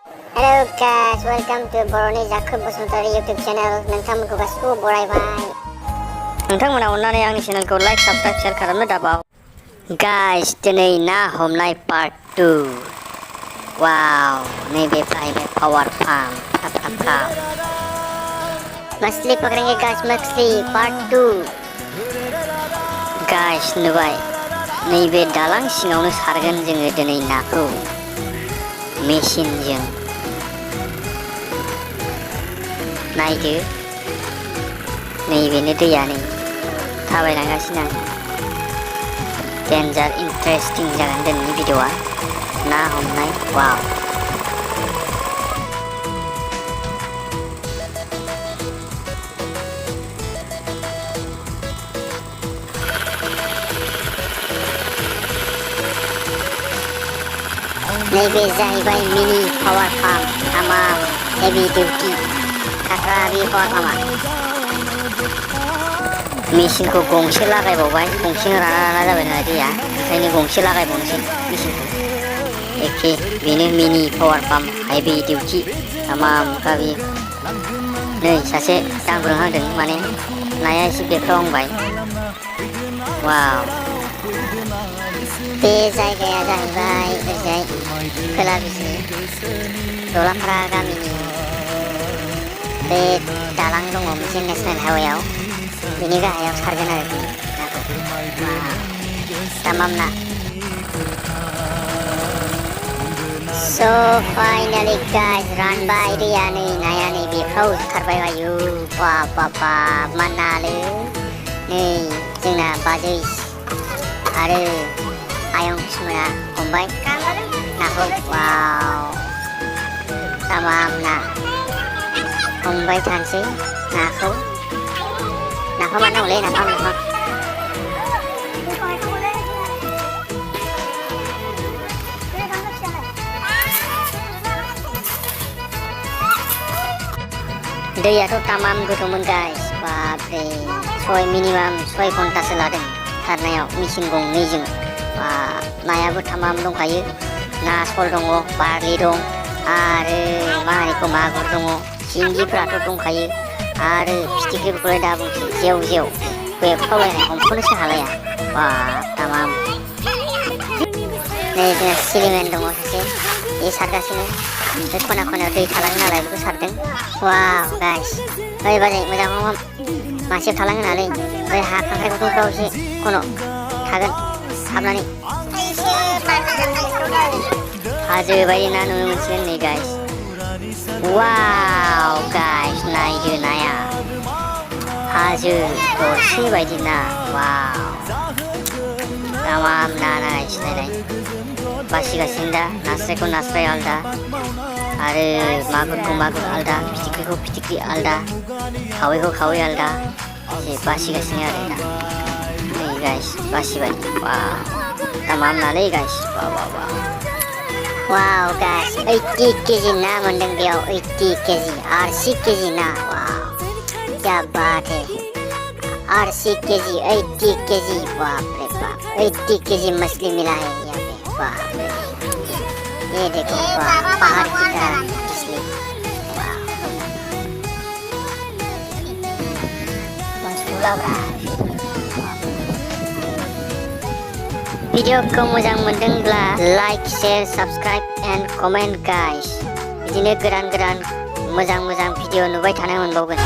Hello guys, welcome to Boroni Jakub Basuntari YouTube channel. नोंथांमोनखौ गासिबो बरायबाय। नोंथांमोना अननानै आंनि चेनेलखौ लाइक, साबस्क्राइब, शेयार खालामनो दाबाव। गाइस, दिनै ना हमनाय पार्ट 2। वाव, नैबे जाहैबाय पावार पाम्प। मछली पकड़ेंगे गाइस, मछली पार्ट 2। गाइस, नुबाय नैबे दालां सिङावनो सारगोन जोङो दिनै नाखौ मेसिनजों। नायदो, नैबेनो दैया नै थाबायलांगासिनो आं। डेन्जार इन्टारेस्टिं जागोन दिनैनि भिडिअ'आ ना हमनाय। वाव, नैबे जाहैबाय मिनि पावार पाम्प। तमाम हेभि डिउटि खाट्रा बे पावार पाम्पआ। मेसिनखौ गंसे लागायबावबाय, गंसे राना जाबाय नालाय दैया, ओंखायनो गंसे लागायबावनोसै मेसिनखौ। एखे बेनो मिनि पावार पाम्प हेभि डिउटि तमाम गाबि। नै सासे दांग्रोहांदों, माने नाया एसे बेरफ्रावहांबाय। वाव, बे जायगाया जाहैबाय ओरैजाय खोला बिजनि दलाफारा गामिनि बे दालां दङ मोनसे नेसनेल हाइवेआव, बेनि गाहायाव सारगोन आरो नाखौ। तमाम ना। So finally guys, रानबाय दैया, नै नाया नै बेफ्राव ओंखारबाय। आयु बाब मा नालै। नै जोंना बाजै आरो आयं मोना हमबाय नाखौ। वाव, तमाम ना हमबाय थानोसै नाखौ। नाफाम बानायनांगौलै, नाफाम। दैयाथ' तमाम गोथौमोन गाइस। बापरे, मिनिमाम 6 घन्टासो लादों सारनायाव मेसिन गंनैजों। नायाबो तमाम दंखायो। ना सल दङ, बारलि दं, आरो मा होनो बेखौ मागुर दङ, सिंगिफ्राथ' दंखायो, आरो फिथिख्रिफोरखौलाय दा बुंसै। जेव बेफ्रावलायनाय, हमख'नोसो हालाया। बाब, तमाम। नै जोंना सिलिमेन दङ सासे, बे सारगासिनो। बे खना खनायाव दै थालाङो नालाय बेखौ सारदों। वाव गाइस, ओइ बाजै मोजां हम, मासेयाव थालाङो नालाय। ओमफ्राय हा खांख्राइ गुदुंफ्राव एसे खन' थागोन हाबनानै। हाजो बायदि ना नुनो मोनसिगोन नै गाइस। वाव गाइस, नायदो नाया हाजो दरसे बायदि ना। वाव, तमाम ना नायनाय बासिगासिनो दा। नास्रायखौ नास्राय आलदा, आरो मागुरखौ मागुर आलदा, फिथिख्रिखौ फिथिख्रि आलदा, खावैखौ खावै आलदा बासिगासिनो आरो दा। नै गाइस बासिबाय। वाव, तमाम नालै गाइस। वाव गाइस, 80 केजि ना मोनदों बेयाव। 80 केजि, 80 केजि ना। वाव, क्या बात है। 80 केजि, 80 केजि। बाप रे बाप, 80 केजी मछली मिला है यहाँ पे। बाप रे, ये देखो पहाड़ की तरह मछली। भिडिअखौ मोजां मोनदोंब्ला like, share, subscribe and comment guys. बिदिनो गोदान मोजां भिडिअ नुबाय थानो मोनबावगोन।